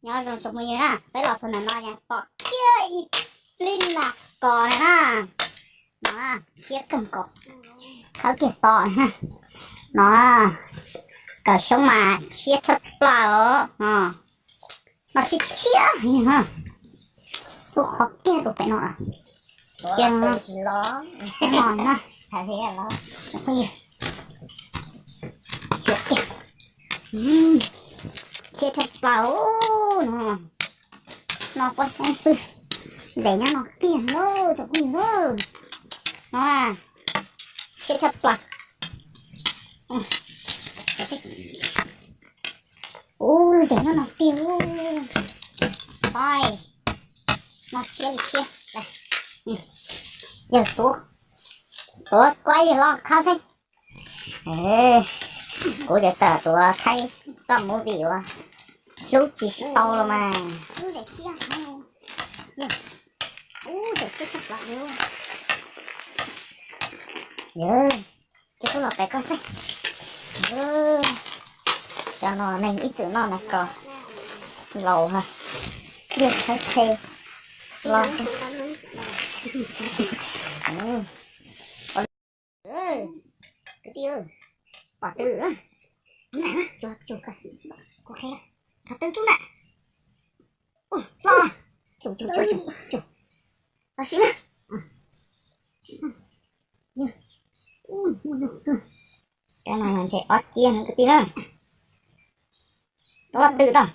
Nyob zoo tsoom phooj ywg na, peb los txog ntawm no yeej pom kiag ib lub nas kos na na. No, siab kawg nkaus. Khawb kiag to na. No, kawm xyoob mas tshiab tshaj plaws os. No tshiab tshiab, ub, qhov kiag rau pem no. Ces no na, tsoom phooj ywg, xyuas kiag. Tshiab tshaj plaws no. No poj xyoob xwb, zeem nyob no tiag lauj tsoom phooj ywg. No, tshiab tshaj plaws. Ub, zeem nyob no tiag. Oi, no tshiab li tshiab. Yawg tuav, tuav kuab yawg los khawb seb. Kuv yuav tawm tuav thaij txoj movie uas hlub tsis tau los mas. Yawg, ces kuv los pem koj seb. Cov no neeg ib txwm noj nas kos laus ha, liaj txhawb tshe los. Kwv tij, pom twg? Qhov twg ntsub na? Los, los sim na. Cov no ntshe ob ciab no kwv tij na. Tuav los twm tau.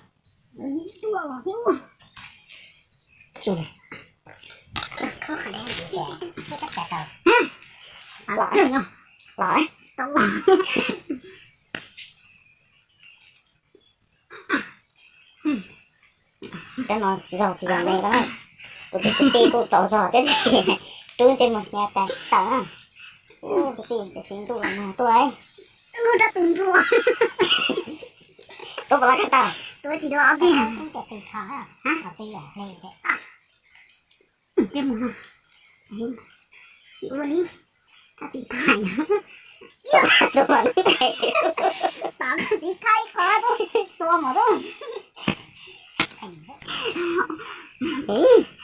Los, los. Cov no zog tsis yog me no. Kuv tus kwv tij kuj tsaus zog thiab tiam sis rub ntsej muag hnyav tas tsis tawm na. Ub, kwv tij, tus txiv ntuj los nag tuaj. Tuaj pom lawv kab tawm. Tuaj tsis dua ob peb. Ntsej muag no. Ua li, koj txiv thaij no. Tus mam li thaij. Tom koj txiv thaij qhov tus tua mos tus.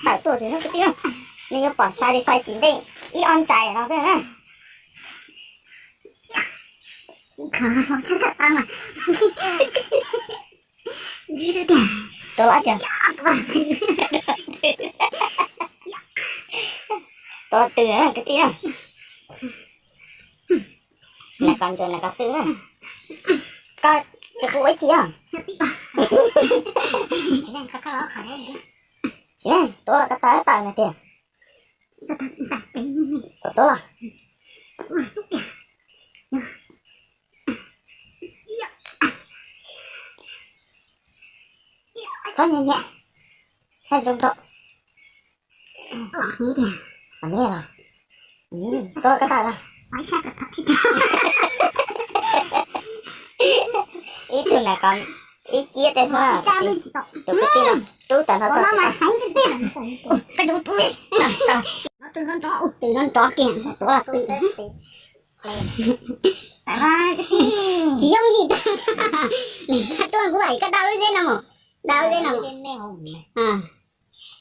Tawm tuaj tim no kwv tij na. Nws yuav pom sai li sai tsis ntej ib ob ntsais no xwb na. Khav sab kab tawm mas. Tuav los tiag. Tuav los twm na kwv tij na. Nas kos ntsuas nas kos twm na. Koj ces kuv ua ib chim os. Tsis ne, tuav los koj tawm tawm na tiag. Tuav los. Qhov nyiam nyiam, haj zoo rau. Tuav los koj tawm los. Ib tug nas kos ib ciab tej xwb. Tus kwv tij no rub tawm no txog. Twm no nrov kiag, tuav los twm. Tsis yooj yim tag. Nws tuaj kuv hais koj daus lub zeb no mus, daus lub zeb no.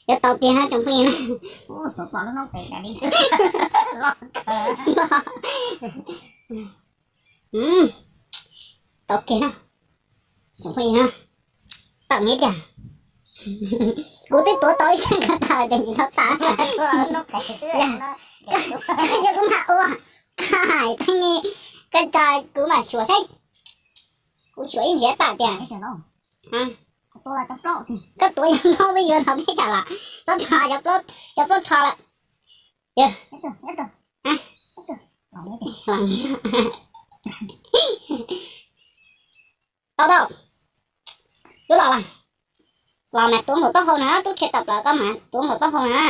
Yuav tau tiag no tsoom phooj ywg. Tau kiag no tsoom phooj ywg na. Tawm me tiag. Kuv twb tuav tau ib sab kab tawm tseem tsis tau tawm. Yog kuv mam ua, koj hais teeb ne, koj tso kuv mam xyuas saib. Kuv xyuas ib ntsiav tawm tiag. Koj tuav yog plaub twb yuav tau teb tsam los, txhob rho cov plaub rho lawm. Tau tau, twb los los, los mas tuav nkaus taub hau na, rub rhe tawm plaws koj mas tuav nkaus taub hau na.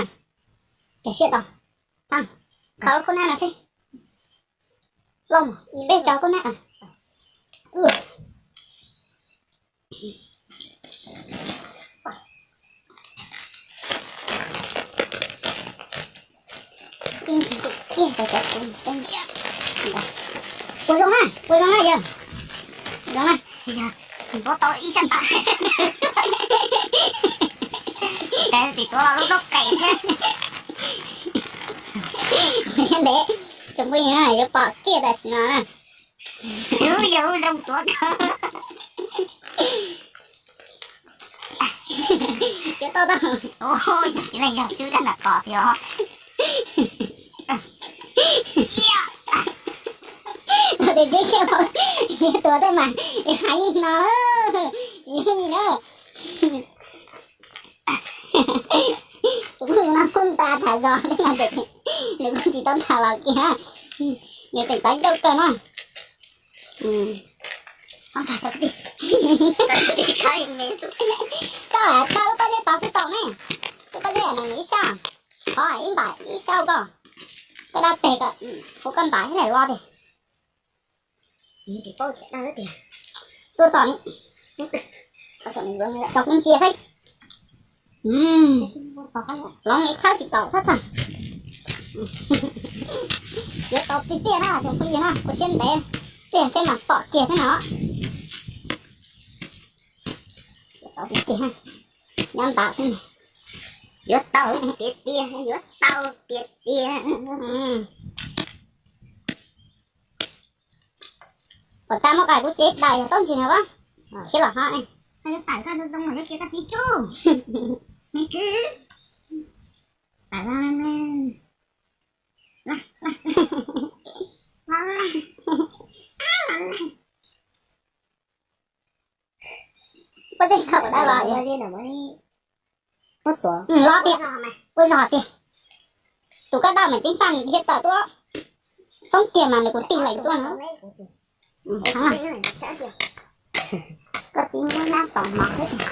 Cog siab tau, khaws lub khaub nab no seb. Loj mus peb tso khaub nab. Ua zoo na, ua zoo na yawg. Zoo na, yog tuav tau ib sab ntawd. Tsis tuav los lub zaub qees thiab. Siab ntev, tus phooj ywg yuav pom kiag tam sim no na. Yus yog zoo tuav kawg. Yuav tau tau. Ua, yog swb dab nram qos thiab os. Tau tias seb seb seb tuav tej mas hais li no, tsis yooj yim na. Tus phooj ywg no kuj nta tham zog thiab no ces nws kuj tsis tau tham los kiag, nws tseem tau ncauj kawg no. Koj tau lub pob zeb tod xwb tau ne, lub pob zeb no nws ib sab, qhov ib ntam ib sab koj, koj dab teg kom kuv koj ntam thiab los tiag. Tuaj tom ni, cov kub ntsia saib. Hloov ib khawb tsis tau thab tag. Yuav tau tiag tiag na tsoom phooj ywg na, ua siab ntev tiag thiab mas pom kiag thiab no. Yuav tau tiag tiag, nyob ntam xwb. Yuav tau tiag tiag, yuav tau tiag tiag. Puas tas muab qais kuv cev daim yog tau ntsis no a, khiav los ho ne. Tawm zoo zoo los yuav cia koj txiv tsuj. Me kwv, tawm los. Pob zeb khaum dawb los, los tiag, ua zog tiag. Tus koj daj mas ceeb faj thiaj tawm tuaj, xoob kiag mas nws kuv tig lees tuaj no. Koj txiv muab nab tom mov xwb.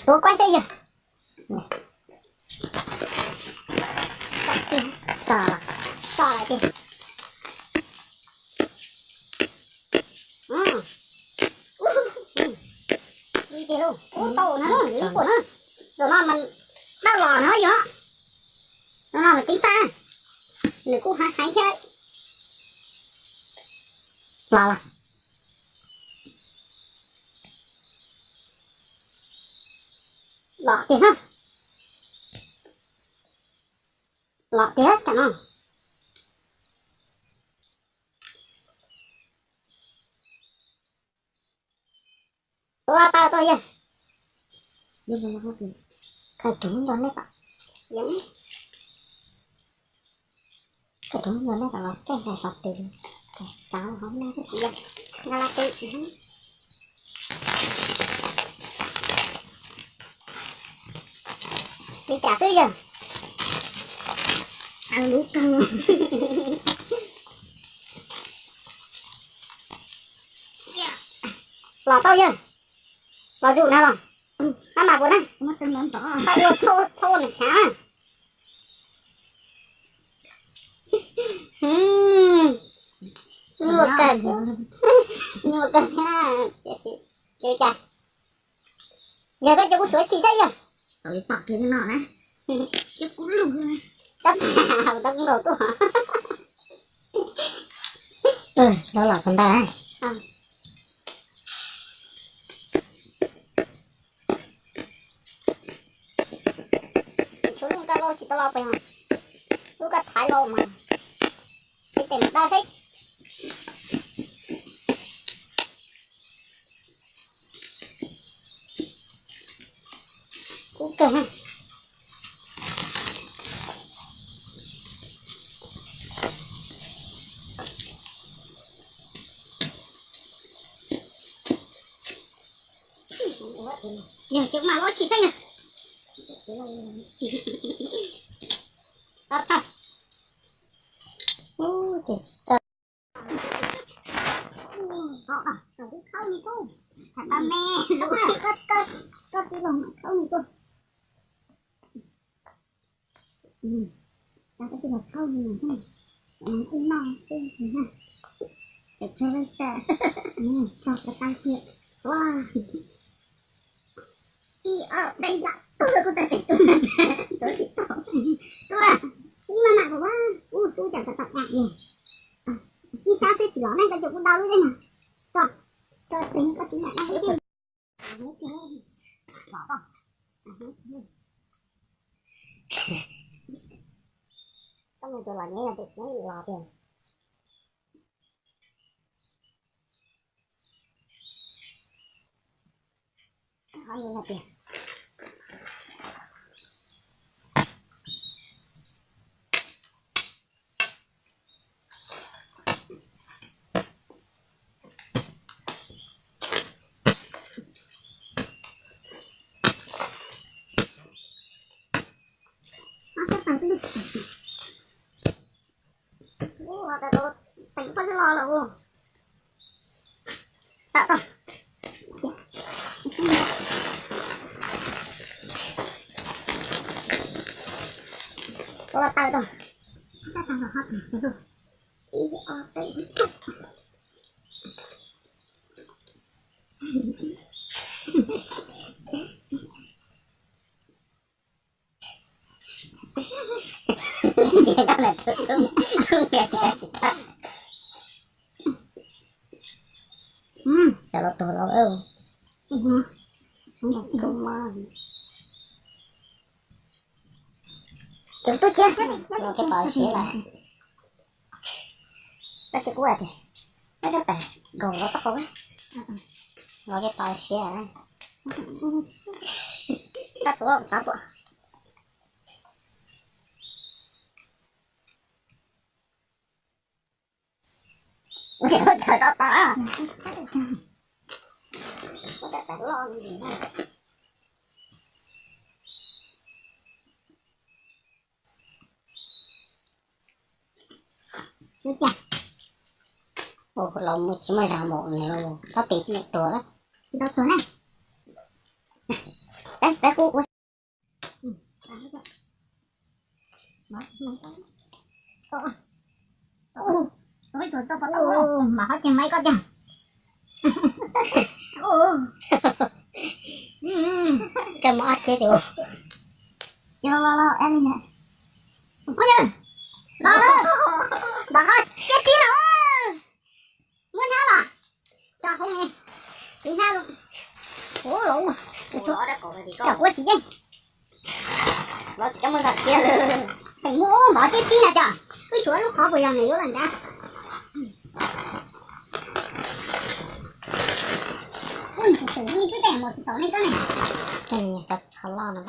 Tuav kuab xwb yog. Tso, tso lawm tiag. Li tiag lauj, ub tau na, li kuam na. Zaum no mas dawb los na yog. No no mas ceeb faj, nws kuj heev heev thiab. Los los. Los tiag, los tiag tsam no. Tuav taw tuaj yog. Khaws rub nrog nej tom, khaws rub nrog nej tom los tej hais xov twm, tsav hauv no tsis yog, no los twb li cas twb yog. Lub kawg. Los tau yog, los zum na los. Ab mas puas na, ua thauj nws tshav na. Nyuaj kawg, nyuaj kawg thiab tiam sis tsis ua cas. Yog koj coj kuv suav txim saib yog. Tau ib tom kiag no na. Kab tau kuv nkaus tuaj. Los los kom ntag. Tshuav lub koj lauj tsis tau los pes, lub koj thaiv los mas, tes tes mus daj seb. Kub kawg na. Yog cov mas los tsis saib yog. Tau tau. Ub, ces tsis tau. Koj, koj, koj tib los khaub li tuaj. Koj tib los khaub li, koj noj xwb na. Cov tshuab tas, tog ko tas kiag. Ua, ib ob peb, lam tub kuj txawj tes tub na, tuav tsis tau. Tub, ib maj mam kuv ua, ub, tub cas tau tau dam li. Ib sab twb tsis los ne, koj coj kuv dau lub zeb no. Tso, tso tes koj tsis mam dab lub zeb. Los koj. Koj mus tus los neb yog tus neb los tiag. Ho li no tiag. Teem pob zeb los lawm. Tawm tau. Ua tawm tau. Sab tag los ho tawm tau. Ib ob peb. Xyov los tuag los. Tus tub cia, los kev pom siav lawm. Tab sis kuv tias, tab sis pem nkaus los tau qhov, los kev pom siav. Tab tuav pov puam. Xub cas, los mus tsis muaj zag mus nws los txhob tis niam tuag lawm. Tsis tau tuag na. Mam ho ces maiv koj tiag. Koj mus ob ceg tias, los los los, los, mam ho ceb tsib no. Muab hnab los tso hauv ne, tiv hnab los. Ua los, tsam ua tsis yeej. Tseem muaj mov ceb tsib na cov, wb xyuas lub qhov puas yog nws yuav los nrad. Ua nws tus twm li twb tej mus tsis tau nej koj ne. Cov qhov loj no.